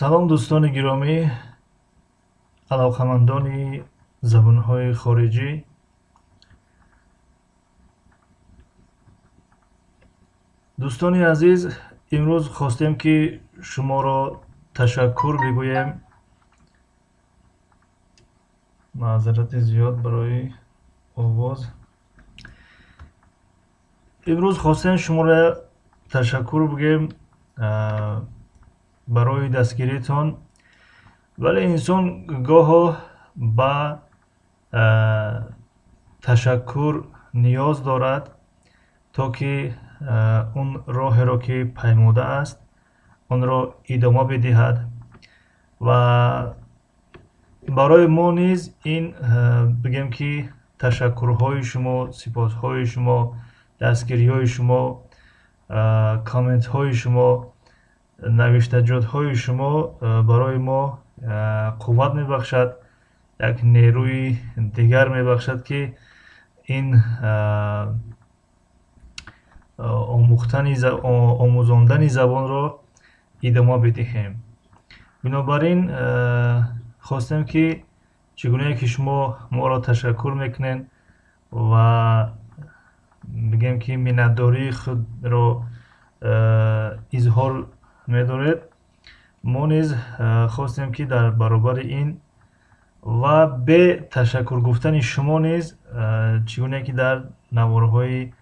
Салом, дӯстони гиромӣ, алоқамандони забонҳои хориҷӣ. Дӯстони азиз, имрӯз хостем, ки шуморо ташаккур бигӯем. Маъзарати зиёд барои овоз. Имрӯз хостем шуморо ташаккур бигӯем барои дастгиритон, вале инсон гоҳо ба ташаккур ниёз дорад, то ки он роҳеро, ки паймудааст, онро идома бидиҳад. Ва барои мо низ ин, бигем, ки ташаккурҳои шумо, сипосҳои шумо, дастгириҳои шумо, комментҳои шумо, навиштаҷотҳои шумо барои мо қувват мебахшад, як нерӯи дигар мебахшад, ки ин омӯхтани, омӯзондани забонро идома бидиҳем. Бинобар ин хостем, ки чӣ гунае ки шумо моро ташаккур мекунед ва, бигем, ки миннатдории худро изҳор медоред, мо низ хостем, ки дар баробари ин ва бе ташаккур гуфтани шумо низ, чӣ гунае ки дар наворҳои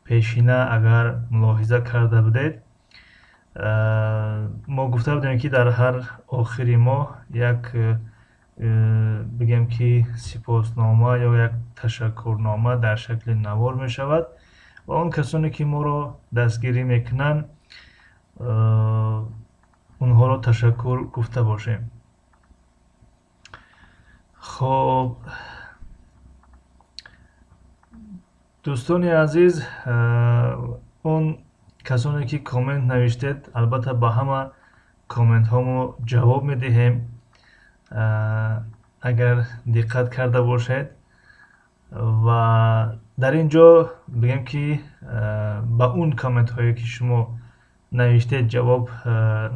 пешина агар мулоҳиза карда будед, мо гуфта будем, ки дар ҳар охири моҳ як, бигем, ки сипоснома ё як ташаккурнома дар шакли навор мешавад ва он касоне, ки моро дастгирӣ мекунанд, онҳоро ташаккур гуфта бошем. Хоб, дӯстони азиз, он касоне, ки коммент навиштед, албатта, ба ҳама комментҳо мо ҷавоб медиҳем, агар диққат карда бошед. Ва дар ин ҷо, бигем, ки ба он комментҳое, ки шумо навиштед, ҷавоб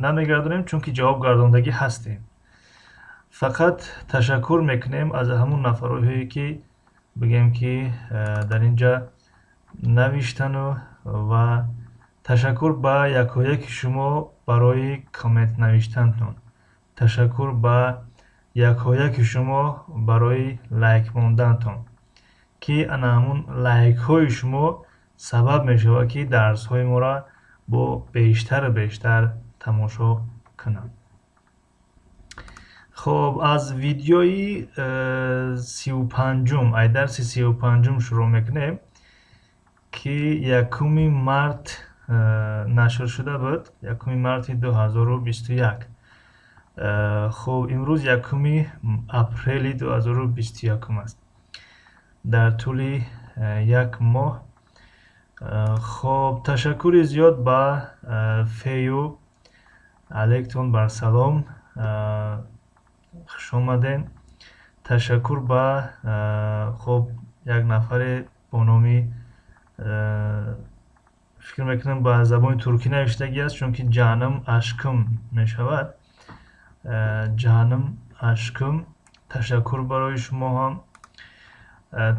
намегардонем, чунки ҷавоб гардондагӣ ҳастем. Фақат ташаккур мекунем аз ҳамун нафарҳое, ки, бигем, ки дар ин ҷа навиштану. Ва ташаккур ба якояки шумо барои коммент навиштантон, ташаккур ба якояки шумо барои лайк мондантон, ки ана ҳамун лайкҳои шумо сабаб мешавад, ки дарсҳои моро бо бештару бештар тамошо кунанд. Хоб, аз видеои 35-ум, ай дарси 35-ум шурӯъ мекунем, ки 1 март нашр шуда буд, 1 марти 2021. Хуб, имрӯз 1 апрели 2021 аст. Дар тӯли як моҳ. Хоб, ташаккури зиёд ба Фею, алейктон барсалом, хушомаден. Ташаккур ба, хоб, як нафаре бо номи, фикр мекунам, ба забони туркӣ навиштагӣ аст, чунки Ҷанам Ашкм мешавад, Ҷанам Ашкм, ташаккур барои шумо ҳам.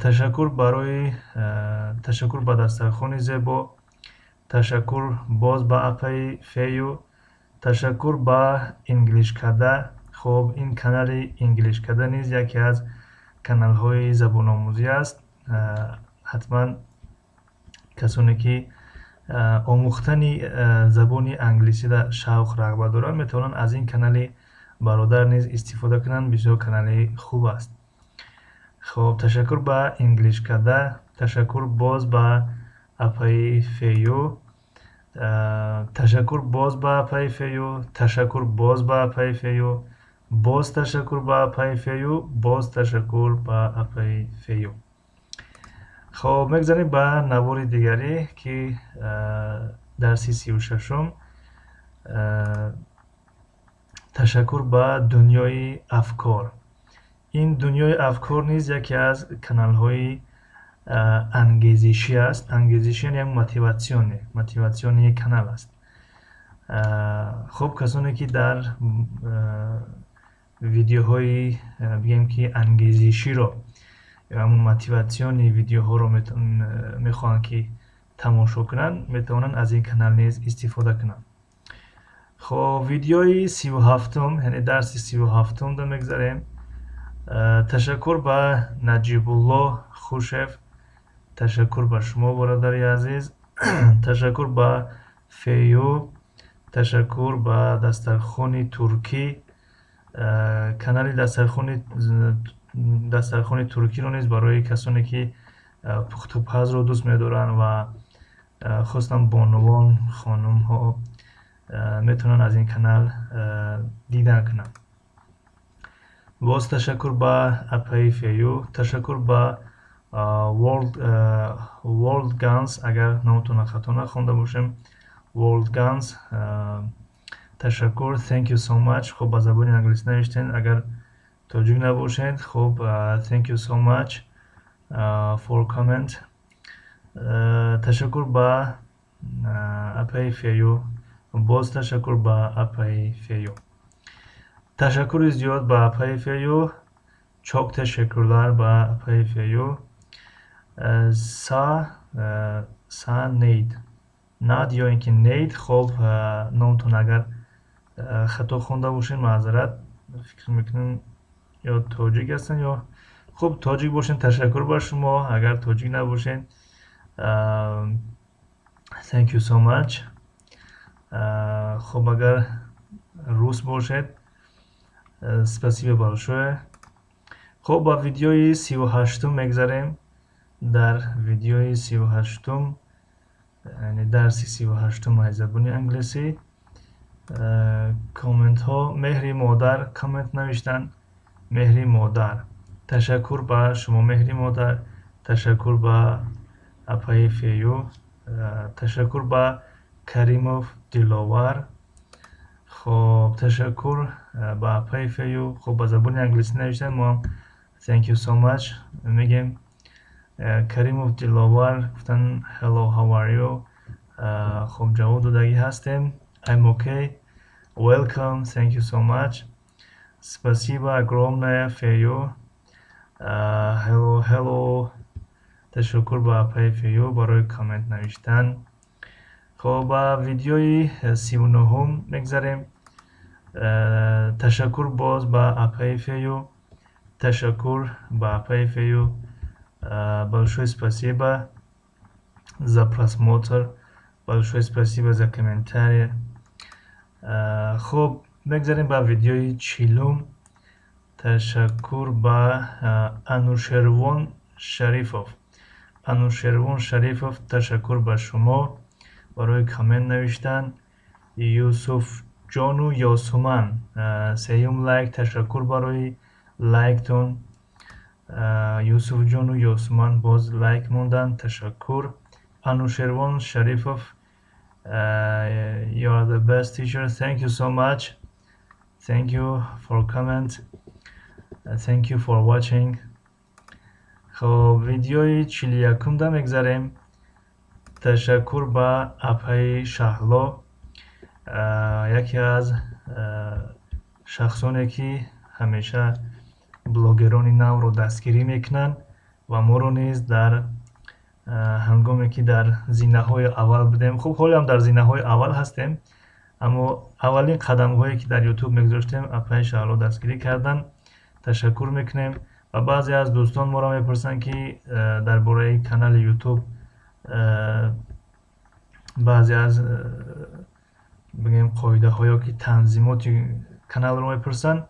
Ташаккур барои, ташаккур ба дастархони зебо, ташаккур боз ба апаи Фею, ташаккур ба Инглишкада. Хоб, ин канали Инглишкада низ яке аз каналҳои забономӯзӣ аст. Ҳатман касоне, ки омӯхтани забони англисида шавқ, рағбат доранд, метавонанд аз ин канали бародар низ истифода кунанд. Бисёр канали хуб аст. Хоб, ташаккур ба Инглишкада, ташаккур боз ба апаи Фею, ташаккур боз ба апаи Фею, ташаккур боз ба апаи Фею, боз ташаккур ба апаи Фею, боз ташаккур ба апаи Фею. Хоб, мегзарем ба навори дигарӣ, ки дарси 36-ум. Ташаккур ба Дунёи афкор. Ин Дунёи афкор низ яке аз каналҳои ангезишӣ аст. Ангезишӣ яъне як мотивационный канал аст. Хуб, касоне ки дар видеоҳои, бигем ки, ангезиширо ё ҳамун мотиватсионный видеоҳоро мехоҳанд ки тамошо кунанд, метавонанд аз ин канал низ истифода кунанд. Хоб, видеои 37-ум, яъне дарси 37-умда мегзарем. Ташаккур ба Наҷибулло Хушев, ташаккур ба шумо, бародари азиз, ташаккур ба Фею, ташаккур ба Дастархони Туркӣ. Канали Дастархони Туркиро низ барои касоне ки пухтупазро дӯст медоранд ва хостан бонувон, хонумҳо метавонанд аз ин канал дидан кунанд. Боз ташаккур ба апаи Фею, ташаккур ба World Guns, агар номатонро хато нахонда бошем, World Guns, ташаккур, thank you so much. Хуб, ба забони англисӣ навиштед, агар тоҷик набошед. Хуб, thank you so much for comment. Ташаккур ба апаи Фею, боз ташаккур ба апаи Фею, ташаккури зиёд ба апаи Фею, çok teşekkürler ба апаи Фею. Са нейд, над ё ин ки нейд. Хоб, номтон агар хато хонда бошем, маъзарат. Фикр мекунем, ё тоҷик ҳастанд, ё хуб, тоҷик бошед, ташаккур ба шумо, агар тоҷик набошед, thank you so much. Хуб, агар рус бошед, спасибо большое. Хуб, ба видеои 38-ум мегзарем. Дар видеои 38-ум, яъне дарси 38-ум аз забони англисӣ, комментҳо. Меҳри Модар коммент навиштанд. Меҳри Модар, ташаккур ба шумо, Меҳри Модар, ташаккур ба апаи Фею, ташаккур ба Каримов Диловар. Хоб, ташаккур ба апаи Фею. Хуб, ба забони англисӣ навиштанд, мо ҳам thank you so much мегем. Каримов Диловар гуфтанд: "Hello, how are you?" Хуб, ҷавоб додагӣ ҳастем: "I'm okay." Welcome, thank you so much. Спасибо огромное, Фею. Hello, hello. Ташаккур ба апаи Фею барои коммент навиштан. Хоб, ба видеои 39-ум мегзарем. Ташаккур боз ба апаи Фею, ташаккур ба апаи Фею. Большое спасибо за просмотр, большое спасибо за комментарий. Хуб, мегзарем ба видеои 40-ум. Ташаккур ба Анушервон Шарифов. Анушервон Шарифов, ташаккур ба шумо барои коммент навиштан. Юсуфҷону Ёсуман, сеюм лайк, ташаккур барои лайктон. Юсуфҷону Ёсуман боз лайк монданд, ташаккур. Анушервон Шарифов: "You are the best teacher." Thank you so much, thank you for comment, thank you for watching. Хоб, видеои 41-умда мегзарем. Ташаккур ба апаи Шаҳло, яке аз шахсоне ки ҳамеша блогерони навро дастгирӣ мекунанд ва моро низ дар ҳангоме ки дар зинаҳои аввал будем, хуб, ҳолиам дар зинаҳои аввал ҳастем, аммо аввалин қадамҳое ки дар Ютуб мегузоштем, апаи Шаҳло дастгирӣ карданд, ташаккур мекунем. Ва баъзе аз дӯстон моро мепурсанд, ки дар бораи канали Ютуб баъзе аз, бигем, қоидаҳо ё ки танзимоти каналро мепурсанд.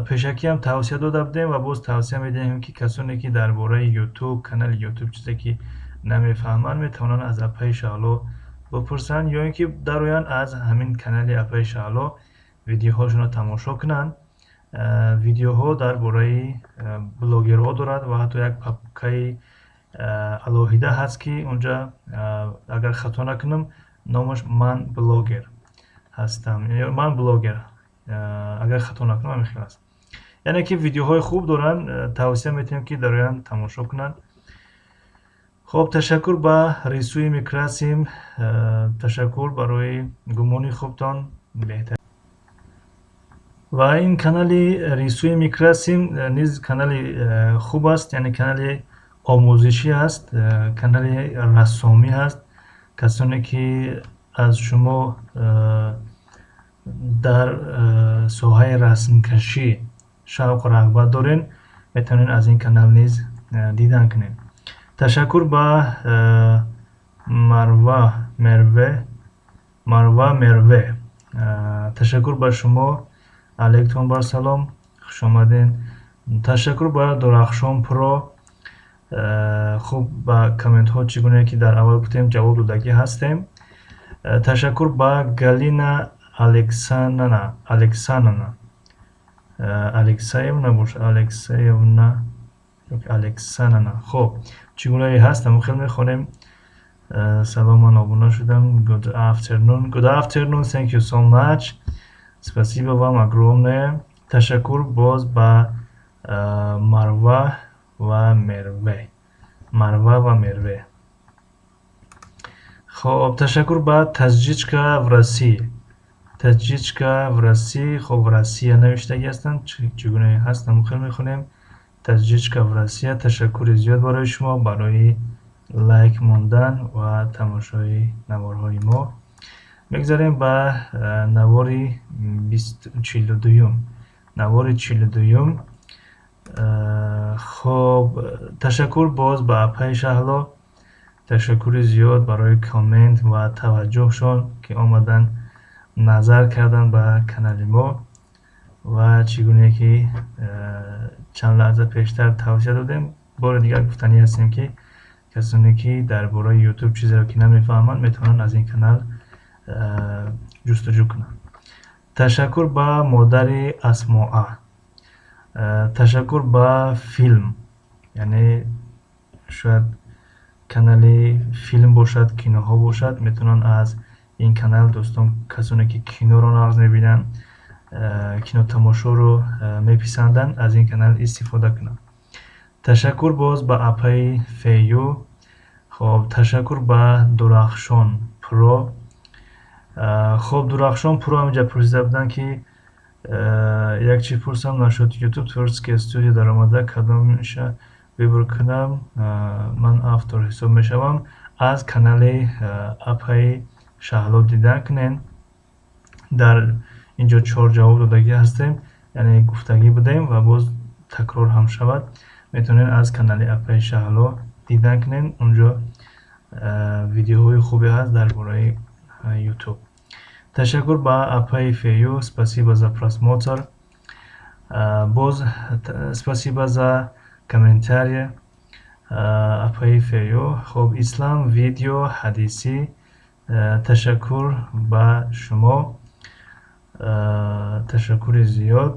Пешакиам тавсия дода будем ва боз тавсия медиҳем, ки касоне ки дар бораи Ютуб, канали Ютуб чизе ки намефаҳманд, метавонанд аз апаи Шаҳло бипурсанд ё ин ки дароянд, аз ҳамин канали апаи Шаҳло видеоҳошонро тамошо кунанд. Видеоҳо дар бораи блогерҳо дорад ва ҳатто як папкаи алоҳида ҳаст, ки онҷа, агар хато накунам, номаш «Ман блогер ҳастам» ё «Ман блогер», агар хато накунам, ҳамин хел аст. Яъне ки видеоҳои хуб доранд, тавсия медиҳем, ки дароянд, тамошо кунанд. Хоб, ташаккур ба Рисуем и красим, ташаккур барои гумони хубтон, беҳтар. Ва ин канали Рисуем и красим низ канали хуб аст, яъне канали омӯзишӣ аст, канали рассомӣ аст. Касоне ки аз шумо дар соҳаи расмкашӣ шавқу рағбат доред, метавонед аз ин канал низ дидан кунед. Ташаккур ба Марва Мерве, Марва Мерве, ташаккур ба шумо, алейкум бар салом, хушомадед. Ташаккур ба Дурахшон Про. Хуб, ба комментҳо, чӣ гуне ки дар аввал гуфтем, ҷавоб додагӣ ҳастем. Ташаккур ба Галина Алексанана, Алексанана, Алексеевна боша, Алексеевна, Алексанана. Хуб, чӣ гунае ҳаст, ҳамон хел мехонем. Салом, ман обуна шудам. Good afternoon, good afternoon, thank you so much, спасибо вам огромное. Ташаккур боз ба Марва ва Мерве, Марва ва Мерве. Хоб, ташаккур ба Таджичка в России, Таджичка в России. Хоб, Россия навиштагӣ ҳастанд, чӣ гунае ҳаст, ҳамон хел мехонем. Таджичка в Россия, ташаккури зиёд барои шумо, барои лайк мондан ва тамошои наворҳои мо. Мегзарем ба навори 42-юм, навори 42-юм. Хоб, ташаккур боз ба апаи Шаҳло, ташаккури зиёд барои коммент ва таваҷҷӯҳшон, ки омадан, назар кардан ба канали мо. Ва чӣ гуне ки чанд лаҳза пештар тавсия додем, бори дигар гуфтанӣ ҳастем, ки касоне ки дар бораи Ютуб чизеро ки намефаҳманд, метавонанд аз ин канал ҷустуҷӯ кунанд. Ташаккур ба модари Асмоа, ташаккур ба филм, яъне шояд канали филм бошад, киноҳо бошад, метавонанд аз ин канал дӯстон, касоне ки киноро нағз мебинанд, кинотамошоро меписанданд, аз ин канал истифода кунанд. Ташаккур боз ба апаи Фею. Хоб, ташаккур ба Дурахшон Про. Хоб, Дурахшон Про ҳаминҷа пурсида буданд, ки як чиз пурсам насчёт Ютуб, творческая студия даромада, кадомша выбор кунам, ман автор ҳисоб мешавам? Аз канали апаи Шаҳло дидан кунед. Дар инҷо чор ҷавоб додагӣ ҳастем, яъне гуфтагӣ будем ва боз такрор ҳам шавад. Метавонед аз канали апаи Шаҳло дидан кунед, унҷо видеоҳои хубе ҳаст дар бораи Ютуб. Ташаккур ба апаи Фею, спасибо за просмотр, боз спасибо за комментария, апаи Фею. Хоб, Ислам видео ҳадисӣ, ташаккур ба шумо, ташаккури зиёд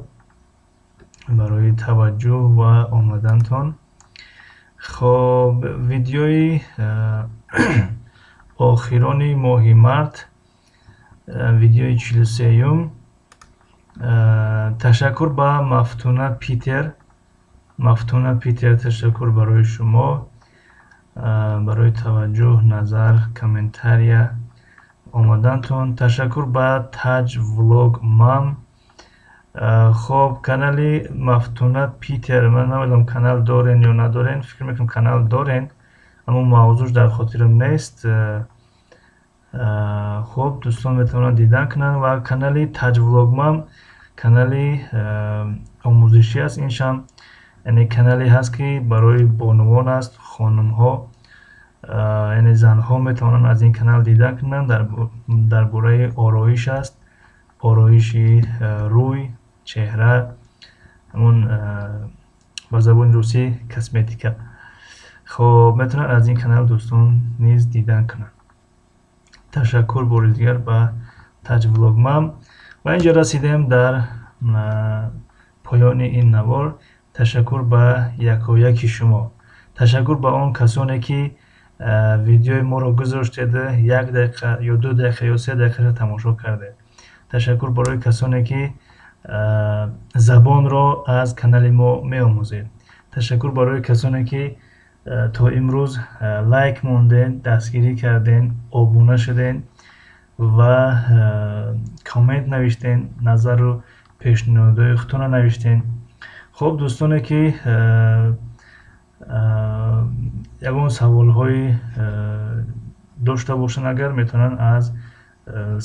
барои таваҷҷӯҳ ва омадантон. Хоб, видеои охирони моҳи март, видеои 43-юм. Ташаккур ба Мафтуна Питер, Мафтуна Питер, ташаккур барои шумо, барои таваҷҷӯҳ, назар, комментария, омадантон. Ташаккур ба Таҷ Влог Мам. Хоб, канали Мафтуна Питер, ман намедонам, канал дорен ё надорен, фикр мекунам, канал дорен, аммо мавзӯъш дар хотирам нест. Хуб, дӯстон метавонанд дидан кунанд. Ва канали Таҷ Влогмам канали омӯзишӣ аст иншам, яъне канале ҳаст, ки барои бонувон аст, хонумҳо, яъне занҳо метавонанд аз ин канал дидан кунанд. Дар бораи ороиш аст, ороиши рӯй, чеҳра, ҳамун ба забони русӣ косметика. Хоб, метавонанд аз ин канал дӯстон низ дидан кунанд. Ташаккур бори дигар ба Таҷ Влогмам. Ва инҷо расидем дар поёни ин навор. Ташаккур ба якояки шумо, ташаккур ба он касоне ки видеои моро гузоштеду 1 дақиқа ё 2 дақиқа ё 3 дақиқаро тамошо кардед. Ташаккур барои касоне ки забонро аз канали мо меомӯзед. Ташаккур барои касоне ки То имрӯз лайк монден, дастгирӣ карден, обуна шуден ва коммент навиштен, назару пешниҳодҳои худтонро навиштен. Хуб, дӯстоне, ки ягон саволҳои дошта бошанд, агар метавонанд, аз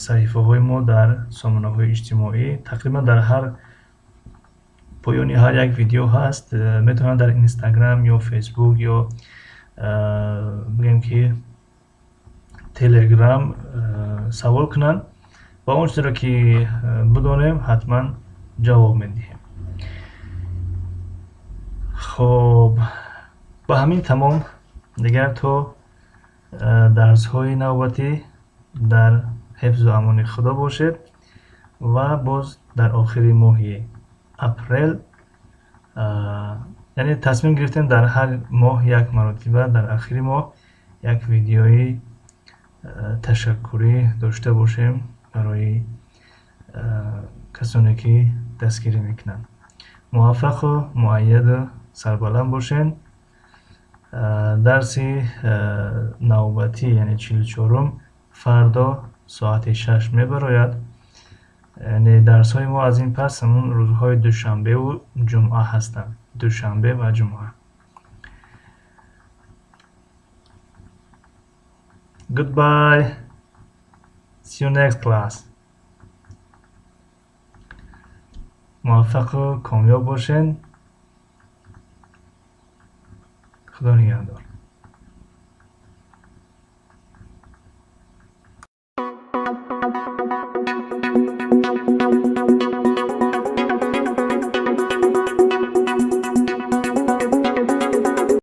саҳифаҳои мо дар сомонаҳои иҷтимоӣ, тақрибан дар ҳар поёни ҳар як видео ҳаст, метавонанд дар Инстаграм ё Фейсбук ё, бигӯем ки, Телеграм савол кунанд ва он чизеро, ки бидонем, ҳатман ҷавоб медиҳем. Хоб, ба ҳамин тамом. Дигар то дарсҳои навбатӣ дар ҳифзу амони Худо бошед ва боз дар охири моҳи апрел, яъне тасмим гирифтем, дар ҳар моҳ як маротиба дар ахири моҳ як видеои ташаккурӣ дошта бошем барои касоне, ки дастгирӣ мекунанд. Муваффақу муайяду сарбаланд бошед. Дарси навбатӣ, яъне 44-ум, фардо соати 6 мебарояд. Яъне дарсҳои мо аз ин пас ҳамун рӯзҳои душанбеву ҷумъа ҳастанд, душанбе ва ҷумъа. Goodbye, see you next class. Муваффақу комёб бошед. Худо нигаҳдор.